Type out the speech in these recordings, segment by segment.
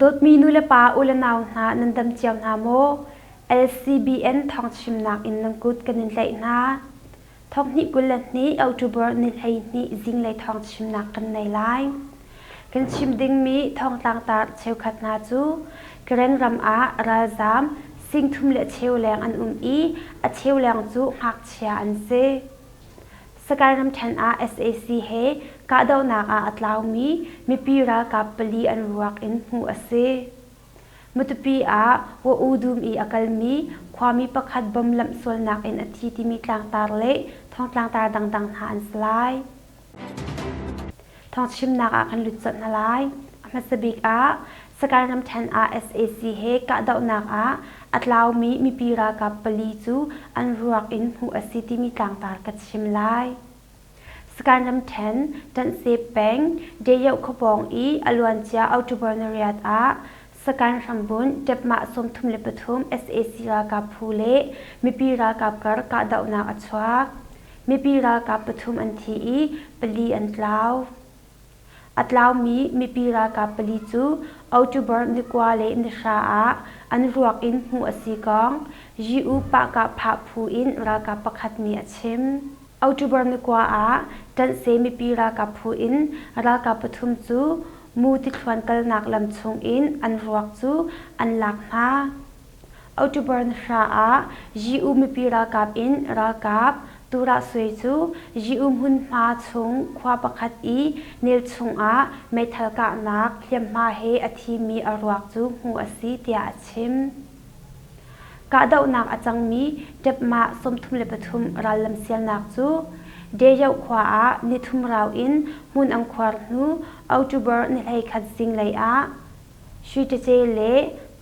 Dawtmi nu le pa u le nau hna nan dam cio hna maw? LCBN thawngchimnak in nan kut kan in tlaih hna. Thonghnih 22 October ni 12 zinglei thawngchimnak kan nei lai. Kan chim dingmi thawngtlangtar cheukhat hna cu Karen ram ah ralzaam sing thum le cheu leng an um i a cheu leng cu ngakchia an si. Sagaing ramṭhen ah sac he kahdohnak ah a tlaumi mipi ralkap pali an ruak in hmuh a si. Matupi ah Wa-u dum i a kalmi khuami pakhat bom lamh sualnak in a thi timi tlangtar le thawngtlangtar dangdang hna an si lai. Thawngchimnak ah kan lut colh hna lai. A hmasa bik ah Sagaing ramṭhen ah sac he kahdohnak ah a tlaumi mipi ralkap pali cu an ruak in hmuh a si timi tlangtar ka chim lai. Sagaing ramṭhen Ṭanhse peng Deyoh khuapawng i a luancia October nariat ah Sagaing hrambunh Ṭepmah 33 sac ralkap phu le mipi ralkap kar kahdohnak a chuak. Mipi ralkap pathum an thi i pali an tlau. A tlaumi mipi ralkap pali cu October ni kua le ni hra ah an ruak in hmuh a si kong U Pahkahphah phu in ralkap pakhat nih a chim. October ni kua ah Ṭanhse mipi ralkap phu in ralkap pathum cu Mu tithluan kalnak lam chung in an ruak cu an lak hna. October ni hra ah U mipi ralkap in ralkap Turah Sui cu U hmunhma chung khua pakhat i nel chungah meithal kahnak hliamhma he a thimi a ruak cu hmuh a si tiah a chim. Kahdohnak a cangmi Ṭepmah 33 rallam sialnak cu Deyoh khua ah nithum rau in hmun an khuar hnu October ni 11 zinglei ah Sui le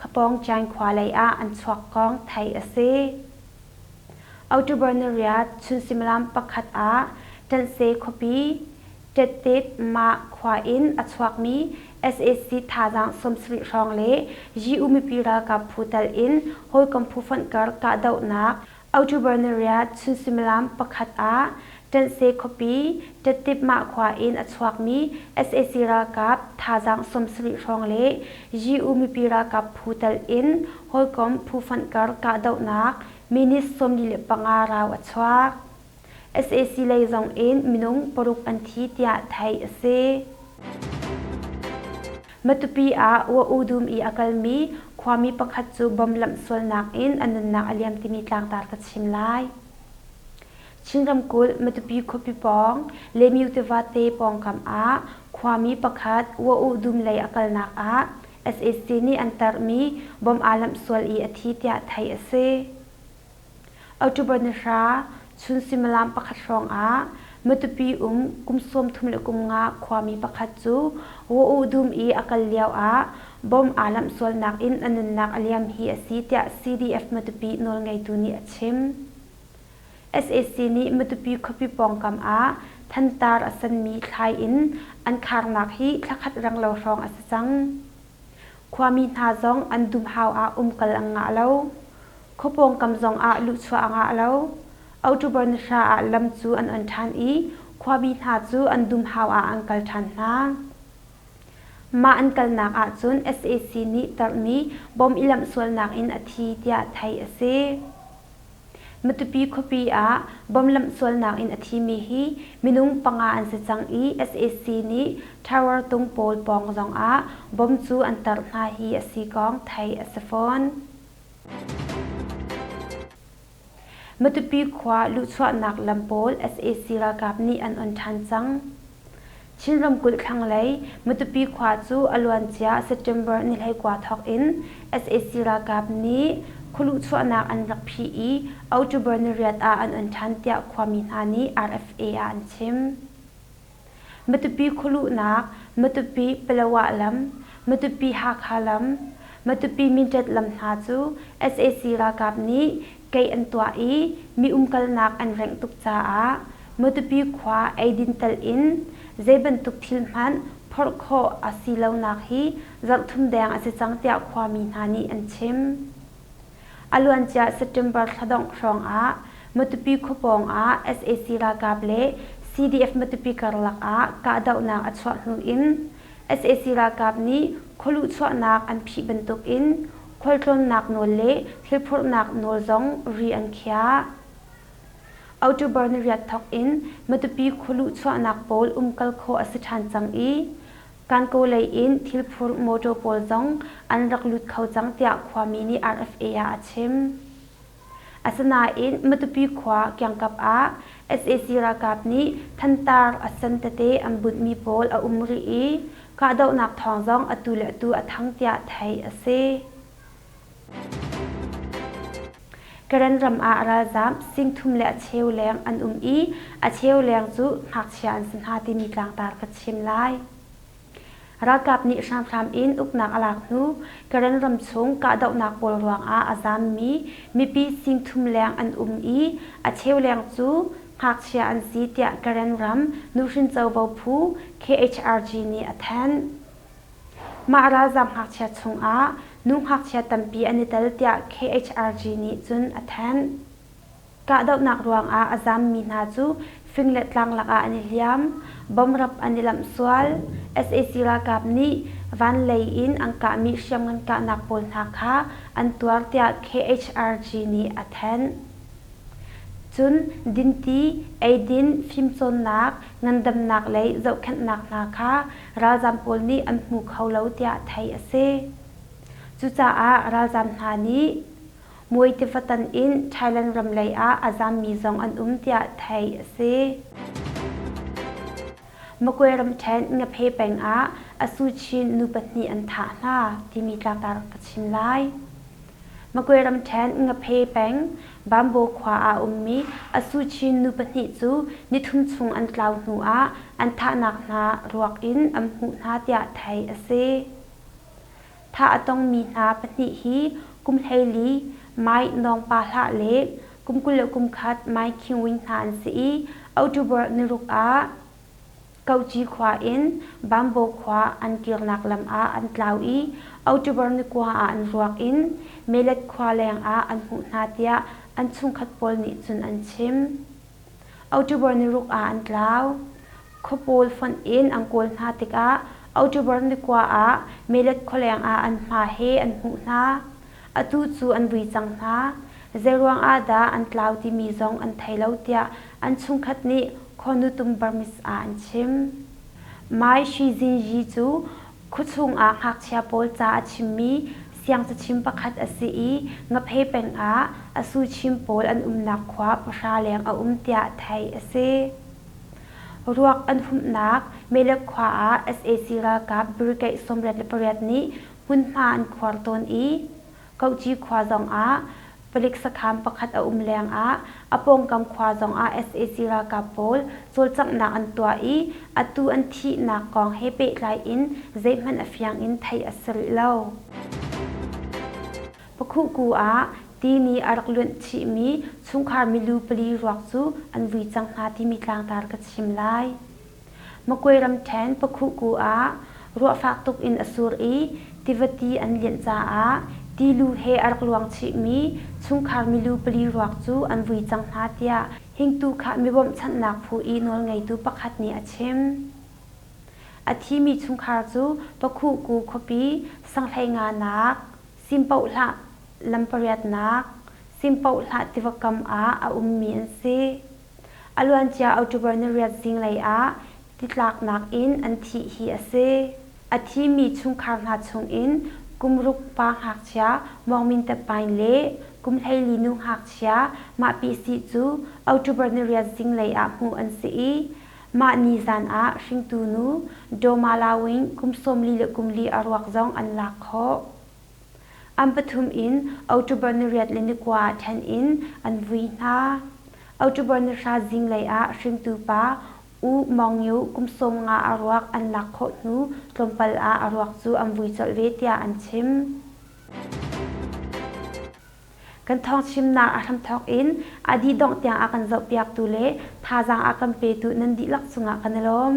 Khapawngcaing khua lei ah an chuak kong theih a si. October ni riat chun suimilam pakhat ah Ṭanhse khuapi Ṭettet Mah khua in a chuakmi sac thazaang 70 hrawng le GU mipi ralkap phu tal in hawikom phu fonh kar kahdohnak October ni riat chun suimilam pakhat ah Ṭanhse khuapi Ṭettip Mah khua in a chuakmi sac ralkap thazaang 70 hrawng le GU mipi ralkap phu tal in hawikom phu fonh kar kahdohnak minute 45 rau a chuak. Sac lei zong in minung paruk an thi tiah theih a si. Matupi ah Wa-u dum i a kalmi khuami pakhat cu bom lamh sualnak in a nunnak a liam timi tlangtar ka chim lai. Chin ramkulh Matupi khuapi pawng Lemyu tiva te pawngkam ah khuami pakhat Wa-u dum lei a kalnak ah sac nih an tarhmi bom aa lamh sual i a thi tiah theih a si. October ni hra chun suimilam pakhat hrawng ah Matupi um kum 35 khuami pakhat cu Wa-u dum i a kal lio ah bom aa lamh sualnak in a nunnak a liam hi a si tiah CDF Matupi nawlngeitu nih a chim. Sac nih Matupi khuapi pawngkam ah thantar a sanmi thlai in an kharnak hi thlakhat renglo hrawng a si cang. Khuami hna zong an dumhau ah umkal an ngah lo. Khua pawngkam zong ah luhchuah a ngah lo. October ni hra ah lam cu an on ṭhan i khuami hna cu an dumhau ah an kal ṭhan hna. Mah an kalnak ahcun sac nih tarhmi bom i lamh sualnak in a thi tiah theih a si. Matupi khuapi ah bom lamh sualnak in a thimi hi minung panga an si cang i sac nih tower tung pawl pawng zongah bom cu an tarh hna hi a si kong theih a si fawn. Matupi khua luhchuahnak lam pawl sac ralkap nih an on ṭhan cang. Chin ramkulh thlanglei Matupi khua cu a luancia September ni 19 thawk in sac ralkap nih khualuhchuahnak an rak phih i October ni riat ah an on ṭhan tiah khuami hna nih RFA ah an chim. Matupi khualuhnak, Matupi Palawa lam, Matupi Hakha lam, Matupi Mindat lam hna cu sac ralkap nih keih an tuah i mi umkalnak an rengh tuk caah Matupi khua eidin tal in zei bantuk thil hmanh phorh khawh a si lonak hi zarh thum deng a si cang tiah khuami hna nih an chim. A luancia September thla dongh hrawng ah Matupi khuapawng ah sac ralkap le CDF Matupi karlak ah kahdohnak a chuah hnu in sac ralkap nih khualuh chuahnak an phih bantukin khualtlawnnak nawl le thilphurhnak nawl zong ri an khiah. October niriat thawk in Matupi khualuh chuahnak pawl umkal khawh a si ṭhan cang i Kankaw lei in thilphur motor pawl zong an rak lut kho cang tiah khuami nih RFA ah a chim. Asinain Matupi khua kiangkap ah sac ralkap nih thantar a sen tete an bunhmi pawl a um rih i kahdohnak thawng zong atu le atu a thang tiah theih a si. Karen ram ah ralzaam singthum le a cheu leng an um i a cheu leng cu ngakchia an si hna timi tlangtar ka chim lai. Ralkap nih hramhram in uknak a lak hnu Karen ram chung kahdohnak pawl ruangah a zaammi mipi singthum leng an um i a cheu leng cu ngakchia an si tiah Karen ram nuhrin covo phu KHRG nih a thanh. Mah ralzaam ngakchia chungah nu ngakchia tampi an i tel tiah KHRG nih cun a thanh. Kahdohnak ruangah a zaammi hna cu fing le tlang lakah an i hliam, bomrap an i lamh sual. Sac ralkap nih van lei in an kahmi hriamngan kahnak pawl hna kha an tuar tiah KHRG nih a thanh. Cun dinti, eidin, fimcawnnak, ngandamnak lei zohkhenhnak hna kha ralzaam pawl nih an hmu kho lo tiah theih a si. Cucaah ralzaam hna nih Muai tiva tan in Thailand ram lei ah a zaammi zong an um tiah theih a si. Magwe ramṭhen Ngaphe peng ah Asu Chin nu pahnih an thah hna timi tlangtar ka chim lai. Magwe ramṭhen Ngaphe peng Bambo khua ah a ummi Asu Chin nu pahnih cu nithum chung an tlau hnu ah an thahnak hna ruak in an hmuh hna tiah theih a si. Thah a tongmi hna pahnih hi kum 14 Mai Nawng Pa Hlah le kum 21 Mai Khing Win hna an si i October niruk ah Koci khua in Bambo khua an kirnak lam ah an tlau i October ni kua ah an ruak in Melet khua leng ah an hmuh hna tiah an chungkhat pawl nih cun an chim. October niruk ah an tlau. Khuapawl fonh in an kawl hna tikah October ni kua ah Melet khualeng ah an hma he an hmuh hna. Atu cu an vui cang hna. Zeiruang ah dah an tlau timi zong an thei lo tiah an chungkhat nih Khuanutum Burmese ah an chim. Mai Shi Zinyi cu khuachung ah ngakchia pawl ca a chimmi siangcachim pakhat a si i Ngaphe peng ah a suchim pawl an umnak khua pahra leng a um tiah theih a si. Ruak an humhnak Melek khua ah sac ralkap brigade 88 nih hmunhma an khuar tawn i Kohci khua zongah palik sakhan pakhat a um lengah a pawngkam khua zongah sac ralkap pawl cawlcanghnak an tuah i atu an thihnak kong he pehtlai in zeihmanh a fiang in theih a si rih lo. Pakhuhku ah ti nih a rak luanh chihmi chungkhar milu pali ruak cu an vui cang hna timi tlangtar ka chim lai. Magwe ramṭhen Pakhuhku ah ruah fak tuk in a sur i tiva ti an lianh caah tilu he a rak luang chihmi chungkhar milu pali ruak cu an vui cang hna tiah Hingtu Khah mibawmhchanhnak phu i nawlngeitu pakhat nih a chim. A thimi chungkhar cu Pakhuhku khuapi sanghleinganak, Simpohhlah lam pariatnak, Simpohhlah tiva kam ah a ummi an si. A luancia October niriat zinglei ah titlaknak in an thih hi a si. A thimi chungkhar hna chungin kum ruk pa ngakchia Mawng Min Tet Paing le kum 14 nu ngakchia Mah Pi Si cu October niriat zinglei ah hmuh an si i mah ni zan ah hringtu nu Doma Lawing kum 44 le kum li a ruak zong an lak khawh. An pathum in October niriat le nikua ah ṭhen in an vui hna. October nihra zinglei ah hringtu pa U Mawng Yu kum 15 a ruak an lak khawh hnu tlawmpal ah a ruak cu an vui colh ve tiah an chim. Kan thawngchimnak a hramthawk in a dih dongh tiang a kan zohpiaktu le thazaang a kan petu nan dihlak cungah kan i lawm.